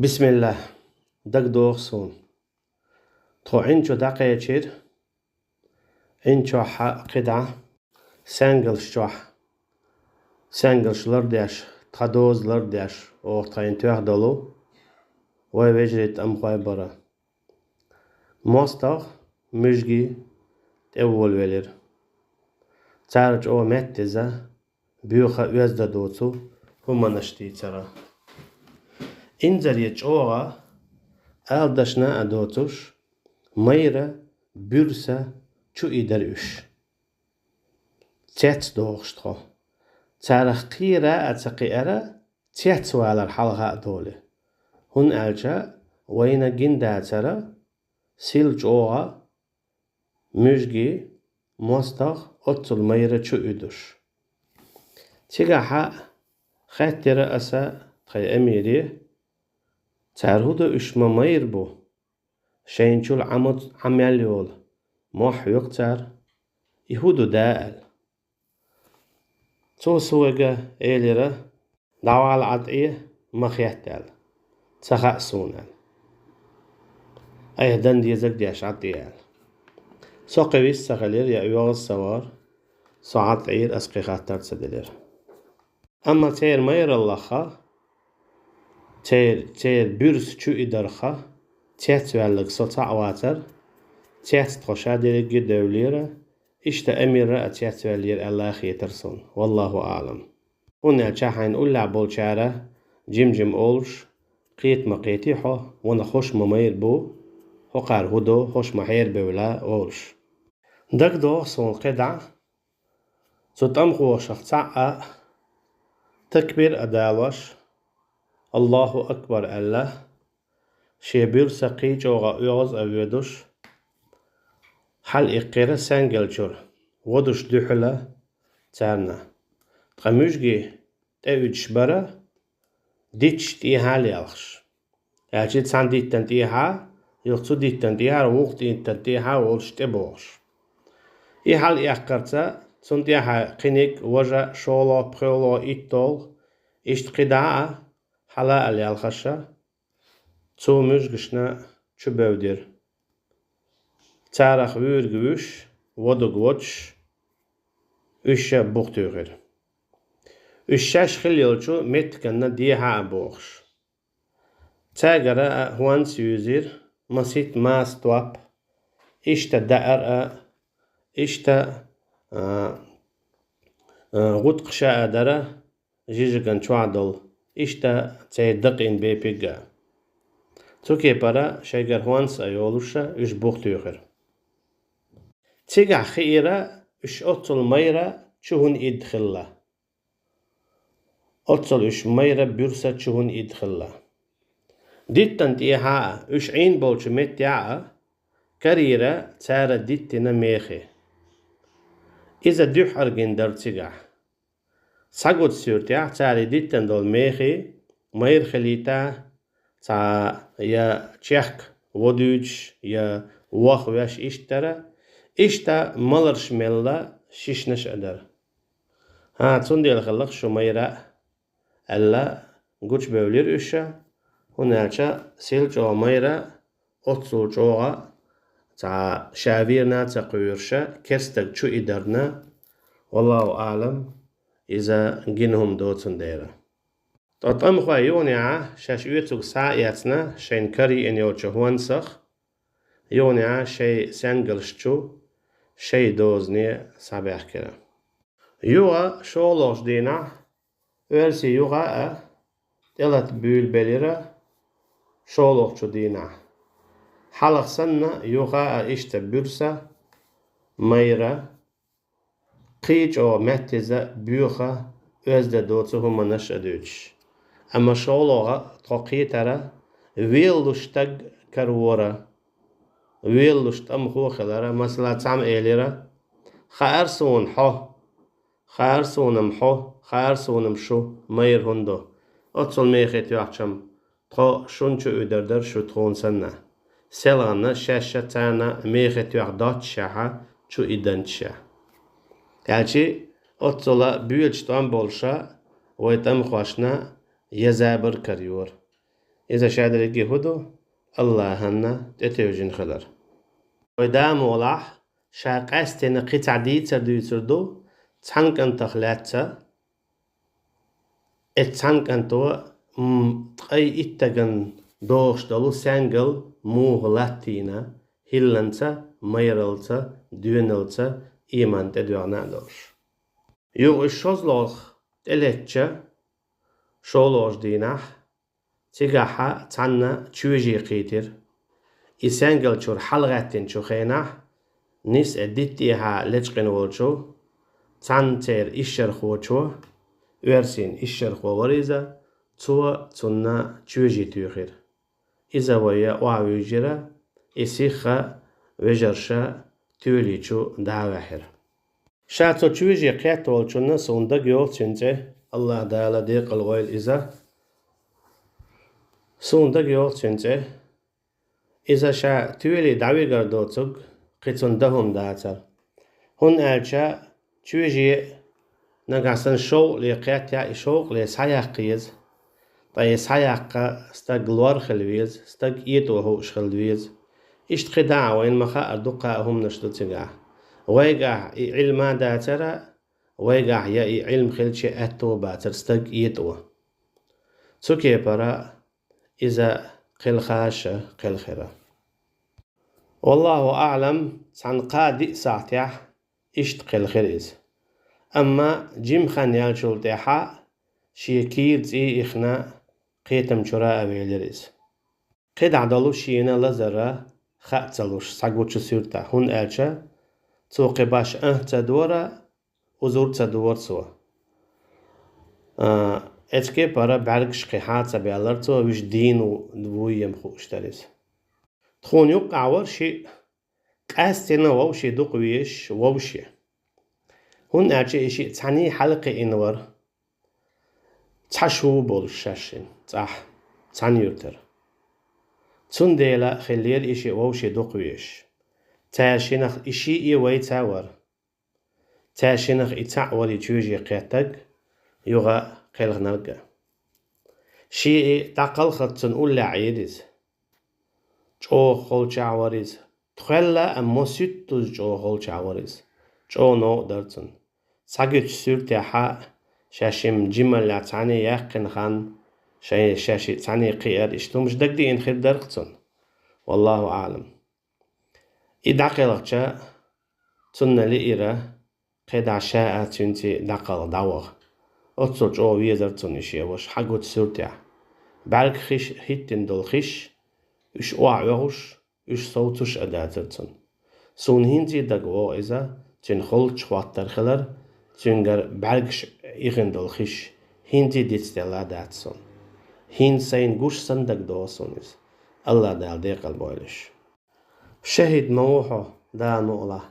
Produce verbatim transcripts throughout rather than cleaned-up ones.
Бисмиллах. ДагадогӀу суна. Тхо Ӏин чу дӀакхаьчира. Ӏин чохь кхидӀа, саьнгалш чохь, саьнгалш лардеш, тхан доза лардеш, оха тхайна тоьхна долу, вай вежарий тӀамхой бара. МостагӀа муьжгий тӀеволавелира. Цара чӀогӀа меттаза, боьха, оьзда доцу хӀуманаш дийцара. Инзаре чӀогӀа, ала дашна а доцуш, майра, буьрса чу идара уьш. Цецдохуш тхо. Царах кхера а ца кхиара, цецвалар хьалха а долий. ХӀунда аьлча вайна гина дацара, сел чӀогӀа, муьжгий, мостагӀа оццул майра чу уьдуш. Цигахьа хаьттира аса тхайн эмире, цара хӀун ду, уьш ма майра бу, шайна чул Ӏамац-, Ӏамел йолу, мохь йоккху цара, и хӀун ду да аьлла. Цо соьга элира, дӀавала Ӏад тӀе, ма хетта аьлла. Ца хаьа суна аьлла. Айхьа дан дезаг деш Ӏад тӀе аьлла. Со кхин вист ца хилира, я оьгӀаз ца вара, со Ӏад тӀера ас кхин хаттар ца делира. Амма церан майраллаха, цер-, церан буьрса чу идарха, цецваьлларг со цхьаъ вацара, цец тхо ша дерриге девллера, иштта эмира а цецваьллера аьлла хетара суна. Валлаху аӀлам. ХӀунда аьлча хьайна уллехь болчара жим-жим олуш, кхета ма кхетий хьо, ванах хӀорш ма майра бу, хӀокхара хӀун до, хӀорш ма хьерабевлла олуш. ДагадогӀу суна кхидӀа, цу тӀамхошах цхьаъ а, такбир а далош, Аллаху акбар аьлла, шен буьрса кхин чӀогӀа оьгӀаз а воьдуш, хьалаиккхира саьнгалчуьра, водуш дуьхьала царна. Ткъа муьжгий тӀеуьдуш бара, дитташ тӀехьа лелхаш. Аьлча цхьана диттан тӀехьа, юха цу диттан тӀехьа, вукху диттан тӀехьа волуш тӀебогӀуш. И хьалаэккхарца, цунна тӀехьа кхиниг, важа, шолгӀа, пхоьалгӀа, итталгӀа, иштта кхидӀа а, хьала а лелхаша, цу муьжгашна чу бевдира. Царах вуьйриг вуьш, водуг водуш, уьш ша бух туьйхира. Уьш шаьш хилла йолчу меттигана дехьа а бохуш. Цаьргара а хӀонс юьйзира, масийтта маса топ, иштта даьӀар а, иштта, а, а, гӀутакхаш а дара, жижиган чохь долу, иштта церан дакъийна бен пигга. Цу кепара шайгара хӀонс а йолуша, уьш бух туьйхира. Цигахь хиира, уьш оццул майра чу хӀунда идда хилла. Оццул уьш майра буьрса чу хӀунда идда хилла. Диттан тӀехьа а, уьш Ӏийна болчу меттехь а, карийра цара диттина мехий. Иза дуьххьара гина дара цигахь. Схьагучу суьртехь цара диттина долу мехий майра хилийта, цхьа я чехка водуьйтуш, я вохвеш иштта дара, иштта маларш мелла шишнаш а дара. ХӀан, цундела хилла-кх шу майра а, аьлла, гучубевлира уьш, хӀунда аьлча сел чӀогӀа майра оццул чӀогӀа цхьа ша верна а ца кхоьруша, керстаг чу идарна, валлаху аӀлам, иза гина хӀума доцун дера. Ткъа тӀамхой юханехьа шаьш оьцург схьа а эцна, шайна карайина йолчу хӀонсах, юханехьа шайн саьнгалш чу, шайн дозане схьабаьхкира. Юха шолгӀачу дийнахь, оьрсий юха а тӀелата буьйлабелира шолгӀачу дийнахь. Хьалха санна, юха а иштта буьрса, майра, кхин чӀогӀа меттаза, боьха, оьзда доцу хӀуманаш а дуьйцуш. Амма шолгӀа тхо кхетара, велалуш стаг каравора, велалуш тӀамхо а хилара, масала, цхьамма элира: «Хаьара суна хьо, хаьара суна-м хьо, хаьара суна-м шу, майра хӀунда ду?» Оццул мехий тоьхча-м, тхо шуна чу уьдур дара, шу тхуна санна. СелгӀанна шаьш а царна мехий тоьхна доццушехьа чу идданчаша. Аьлчи, оццула боьлачу тӀом болуша вай тӀамхошна езабар карайора. Иза шадерриге хӀу ду, Аллахьанна тӀетевжина хилар. Вай да мукъалахь ша къаьстина кхин цхьа дийцар дуьйцур ду цхьан кӀантах лаьцна. Эццу цхьан кӀанто, м, ткъе итт стагана догӀуш долу саьнгал муха латтийна, хӀилланца, майралца, доьналца, ийман тӀедоьгӀна а долуш. Юха уьш шозлагӀа тӀелеттача, шолгӀачу дийнахь, цигахьа цхьанна чоьже кхийтира. И саьнгал чуьра хьалагӀаьттинчу хенахь, нисъе диттехьа лечкъина волчу цхьана церан ишшархочо, оьрсийн ишшархо вара иза, цо цунна чоьже туьйхира. Иза вай охьавуьйжира, и сихха вежарша тоьлий чу дӀа а ваьхьира. Ша цу чоьже кхетта волчунна суна дагайогӀу цуьнан цӀе, Аллахь Дала декъала войла иза. Суна дагайогӀу цуьнан цӀе. Иза ша тоьлий дӀавигар доцург кхин цунна дан хӀума дацара. ХӀунда аьлча чоьже нагахь санна шовкъале кхеттехь, и шовкъале схьаяккха еза. Ткъа и схьаяккха стаг лор хила веза, стаг этӀо хууш хила веза. Иштта кхидӀа а вайна ма-хаъара дуккха а хӀуманаш ду цигахь. Вайгахь и Ӏилма дацара, вайгахь я и Ӏилма хилча аьтто бацара стаг этӀо. Цу кепара иза кхелхаша кхелхира. Валлаху аӀлам, цхьана кхаа-диъ сахьтехь иштта кхелхира иза. Амма жима хан яьллачул тӀаьхьа шен кийра цӀий ихна кхетам чуьра а велира иза. КхидӀа долу шена лазар хаа ца луш, схьагучу суьртахь, хӀунда аьлча цо кхин башха анхӀа ца дора, узур ца дора цо. А, эцу кепара бӀаьргаш кхин хьа ца баьллара цо, вуьш дийна ву, вуй ма хууш дара иза. Тхуна юккъехь вара шиъ, къаьстина вовшийн дукха везаш вовшийн. ХӀунда аьлча и шиъ цхьаьний хьалакхиъна вара. Цхьа шу болуш шаьшшинна цӀахь, цхьана юьртара. Цундела хиллера и шиъ вовшийн дукха везаш. Цаьршинах и шиъ а вайца вара. Цаьршинах и цхьаъ вара и чоьже кхеттарг, юха кхелхинарг а. Шиъ дӀакхалхац цунна уллехь Ӏийра иза. ЧӀогӀа холчахь вара иза. Тхоьлла а мо суьттуза чӀогӀа холчахь вара иза. ЧӀогӀа новкъа дара цунна. Схьагучу суьртехьа шаьшшимма жималлехь цхьаьний яьккхина хан, шайн шаьшшиъ цхьаьний кхиар, иштта хӀумаш дагадеана хир дара-кх цунна. Валлаху аӀлам. И дӀакхелхча, цунна лиира, кхидӀа ша а цуьнца дӀакхалха дӀаваха. Оццул чӀогӀа везара цунна и шен ваша, схьагучу суьртехь. БӀаьрг хиш, хӀиттина долу хиш, уьш охьаоьхуш, уьш совцуш а дацара цунна. Суна хӀинца а дагавогӀу иза, цуьнан холчахь хӀоттар хилар, цуьнгара бӀаьргаш ихна долу хиш, хӀинца а дицделла дац суна. ХӀинца сайна гуш санна дагадогӀу суна иза. Аллахь Дала декъала бойла уьш. «ШахӀид ма ву хьо, Дала мукъ лахь.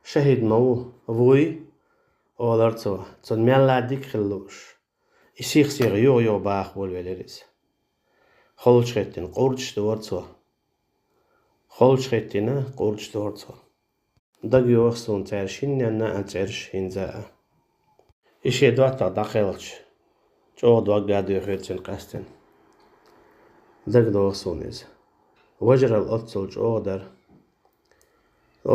ШахӀид ма ву, вуй», — олара цо, цунна мелла а дика хила лууш. И сих-сиха юха-юха баха волавелира иза. Холчахь хӀиттина къурдаш дора цо. Холчахь хӀиттина къурдаш дора цо. ДагайогӀу суна цаьршинненна а цӀераш хӀинца а. И шен доттагӀа дӀакхелхча, чӀогӀа дог а доьхура цуьнан къаьстина. ДагадогӀу суна иза. Важаралла оццул чӀогӀа дара.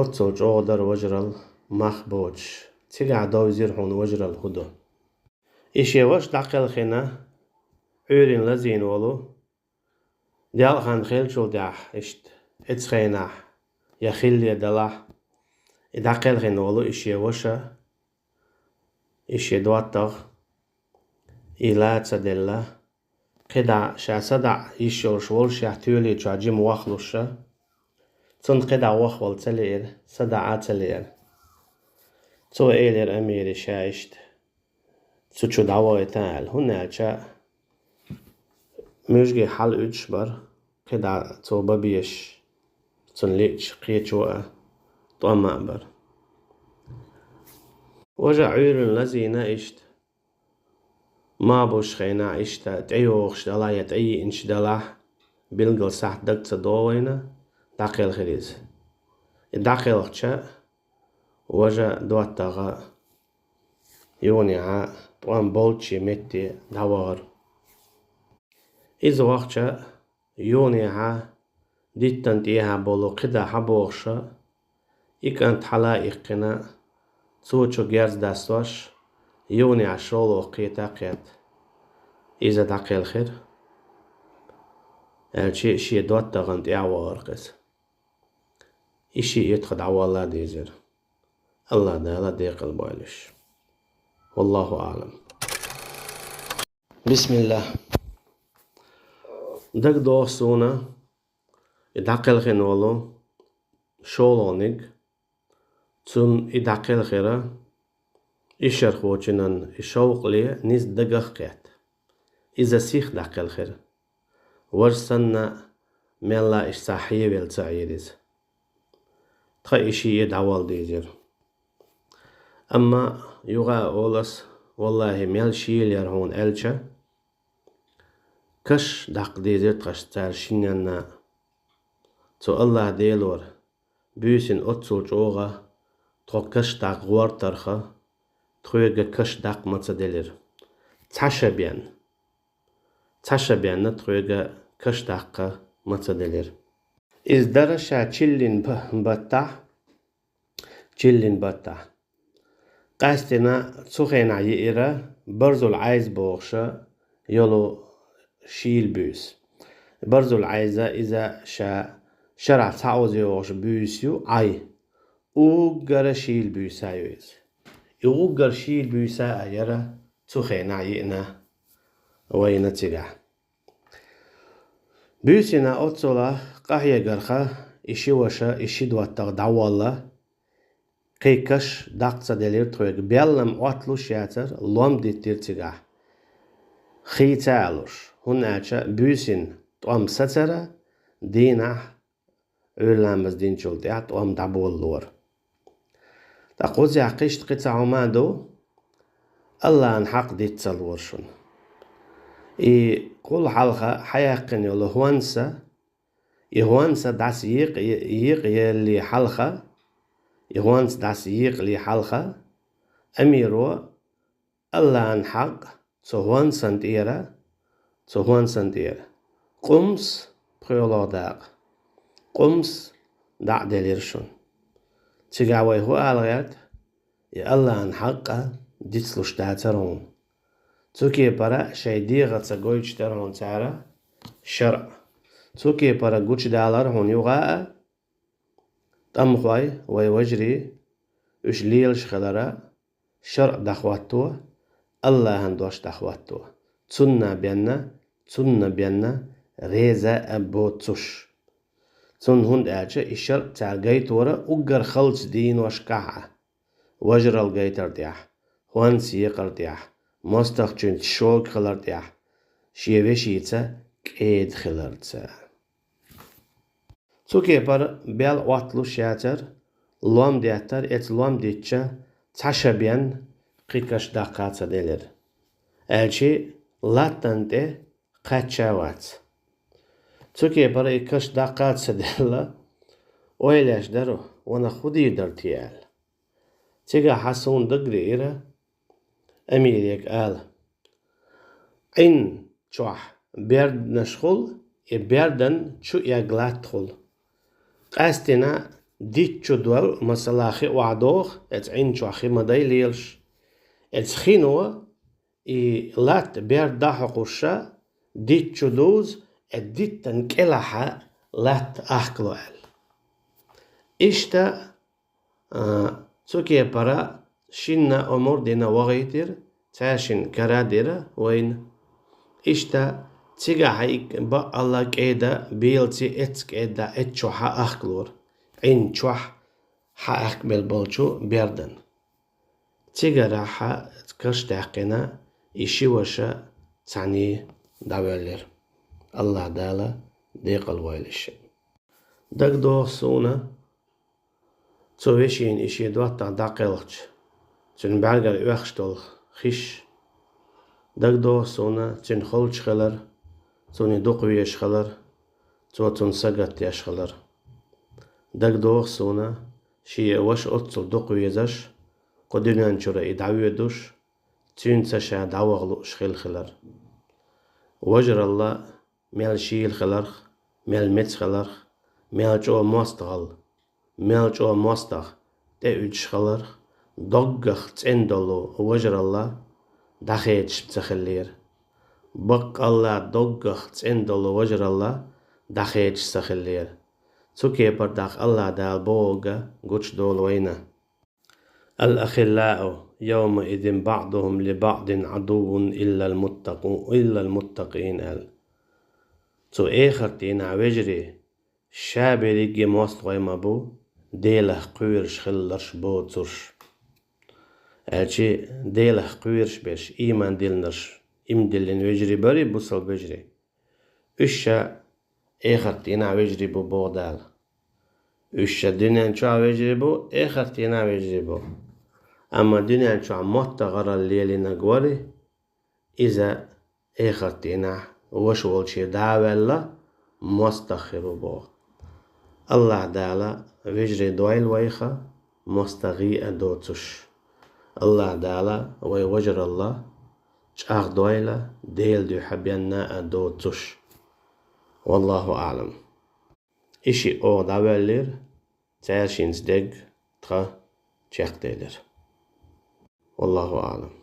Оццул чӀогӀа дара важаралла мах боцуш. Цигахь довзийра хьуна важаралла хӀун ду. И шен ваша дӀакхелхина, Ӏуьйранна лазийна волу, делкъа хан хиллачул тӀаьхьа, иштта, эцу хенахь, я хилле далахь, и дӀакхелхина волу и шен ваша, и шен доттагӀа, и ла ца делла, кхидӀа ша садаӀа йиш йолуш волушехь тоьли чохь жима вахлуша, цунна кхидӀа вахвала ца лиира, садаӀа а ца лиира. Цо элира Амире ша иштта цу чу дӀавахийта аьлла, хӀунда аьлча муьжги хьала уьдуш бара, кхидӀа цо бан безаш, цунна лиъча кхечо а, тӀом а бара. Важа Ӏуьйранна лазийна иштта. Ма бусу хенахь иштта тӀейогӀуш далахь я тӀеийинчу далахь, билггал сахьт дага ца догӀийна, дӀакхелхира иза. И дӀакхелхча, важа доттагӀа юханехьа тӀом болччи метте дӀавахара. Иза вахча, юханехьа диттан тӀехьа болу кхидӀа хьабохуша, и кӀант хьала а иккхина, цо чу герз дастош, юханехьа шолгӀа кхета а кхетта, иза дӀакхелхира, аьлча шен доттагӀан тӀехьа вахара иза. И шиъ тӀаккха дӀавалла дезира. АллахӀ Дала декъал бойла уьш. Валлаху аӀлам. Бисмиллах. ДагадогӀу суна, и дӀакхелхина волу шолгӀаниг, цунна и дӀакхелхира, ишархочунан и шовкъале низ дагах кхетта. Иза сиха дӀакхелхира. Важа санна, мелла иштта хьевелла ца Ӏийра иза. Тхан и шиъ дӀавала дезира. Амма юха а олу ас, валлахӀи, мел шийла яра хьуна аьлча, каш даккха дезира тхаьш цара шиннанна. Цу АллахӀ Делора, буьйсина оццул чӀогӀа тхо каш даккха гӀортарх, тхоьга каш даккха ма ца делира. Цхьа ша бен. Цхьа ша бен тхоьга каш даккха ма ца делира. Иза дара ша чиллин ба-, баттахь, чиллин баттахь. Къаьстина цу хенахь йиира Барзул Ӏайз бохуша йолу шийла буьйса. Барзул Ӏайза иза ша шарахь цхьа оза йогӀуш буьйса ю, Ӏай. Уггара шийла буьйса ю иза. И уггар шийла буьйса а яра цу хенахь йиъна вайна цигахь. Буьйсина оццула къахьегарха и ши ваша, и ши доттагӀа дӀавалла, кхин каш даккха ца делира тхоьга, беллам Ӏотталуш яцара, лом диттира цигахь. Хийца а луш, хӀунда аьлча буьйсина тӀом сацара, дийнахь Ӏуьйра ламаз динчул тӀаьхьа тӀом дӀаболалора. Ткъа кхузахь кхишта кхин цхьа хӀума а ду, АллахӀан хьакъ диц ца лора шуна. И кхул хьалха хьаяьккхина йолу хӀонса, и хӀонса дӀаса йикъ-, йикъ елли хьалха, и хӀонса дӀаса йикъали хьалха, амиро АллахӀан хьакъ цу хӀонсан тӀера, цу хӀонсан тӀера. Къумс, пхоьалгӀа дакъа. Къумс дӀа а делира шуна. Цигахь вай хӀун ала гӀерта, и АллахӀан хьакъ дицлуш дацара хьуна. Цу кепара шайн дегӀаца гойтуш дара хьуна цара шарӀ. Цу кепара гучудалара хьуна юха а, тӀамхой, вай вежарий, уьш лелаш хилара, шарӀ дӀахӀотто, АллахӀан дош дӀахӀотто. Цунна бенна, цунна бенна реза а боцуш. Цунна хӀунда аьлча и шарӀ цара гайтора уггар халчу дийношкахь а. Вежаралла гайтар тӀехь, хӀонс екъар тӀехь, мостагӀчуьнца шога хилар тӀехь, шен вешица кӀеда хиларца. Цу кепара бел Ӏотталуш яцара, лом деттара, эца лом дитча, цхьа ша бен кхин каш даккха ца делира. Аьлчи латтана тӀе кхаьчча а вац. Цу кепара и каш даккха ца делла, ойла еш дара, ванах хӀун дийр дара те аьлла. Цигахь хьан суна дагара ира, амирега ала: Ӏин чохь берданаш хула, и бердан чу эгга латта хула. Къаьстина дитт чу дол, масала, хи охьадоху, эца Ӏин чохь хи ма дай лелаш. Эца хино и латта берда дӀахьокхуша, дитт чу дуза, э, диттан кӀелахьа латта ахкало аьлла. Иштта А, цу кепара шинна омра дина вахийтира, цаьршинна кара дира вайна. Иштта цигахь хьаиккхина бакъалла кӀеда белаца эццу кӀеда эццу чохь хьаахкалора, Ӏин чохь хьаахкабелла болчу бердан. Цигарахь каш даьккхина и ши ваша цхьаьний дӀавоьллира. АллахӀ Дала декъал войла шин. ДагадогӀу суна, цу вешина и шен доттагӀа дӀакхелхча, цуьнан бӀаьргара оьхуш долу хиш. ДагадогӀу суна, цуьнан холчу хилар, цунна дукха везаш хилар, цо цунна сагатдеш хилар. ДагадогӀу суна, шен ваша оццул дукха везаш, кху дуьнен чуьра и дӀавоьдуш, цуьнца ша дӀаваха лууш хилла хилар. Вежаралла мел шийла хиларх, мел меца хиларх, мел чӀогӀа мостагӀалла, мел чӀогӀа мостагӀа тӀеуьдуш хиларх, доггах цӀена долу вежаралла дӀахедаш ца хиллера. Баккъалла доггах цӀена долу вежаралла дӀахедаш ца хиллера. Цу кепара даха АллахӀ Дала бохург гучудолу вайна. «الأخلاء يومئذ بعضهم لبعض عدو إلا المتقو-، إلا المتقين», аьлла. Цу эхартийнахь вежарий ша берриге мостагӀий ма бу, Делах кхоьруш хилларш боцурш. Аьлча, Делах кхоьруш берш, ийман диллинарш, ийман диллина вежарий барий, бусалба вежарий. Уьш ша эхартийнахь вежарий бу боху Дала. Уьш ша дуьнен чохь вежарий бу, эхартийнахь вежарий бу. Амма дуьнен чохь моттагӀаралла лелийнарг варий, иза эхартийнахь ваша волчу дӀа а ваьлла, мостагӀа хир ву боху. АллахӀ Дала вежарий дойла вайх, мостагӀий а доцуш. АллахӀ Дала вай вежаралла чӀагӀдойла, Делан дуьхьа бенна а доцуш. Валлаху аӀлам. И шиъ оха дӀавоьллира, цаьршинца дерг тхан чекхделира. Валлаху аӀлам.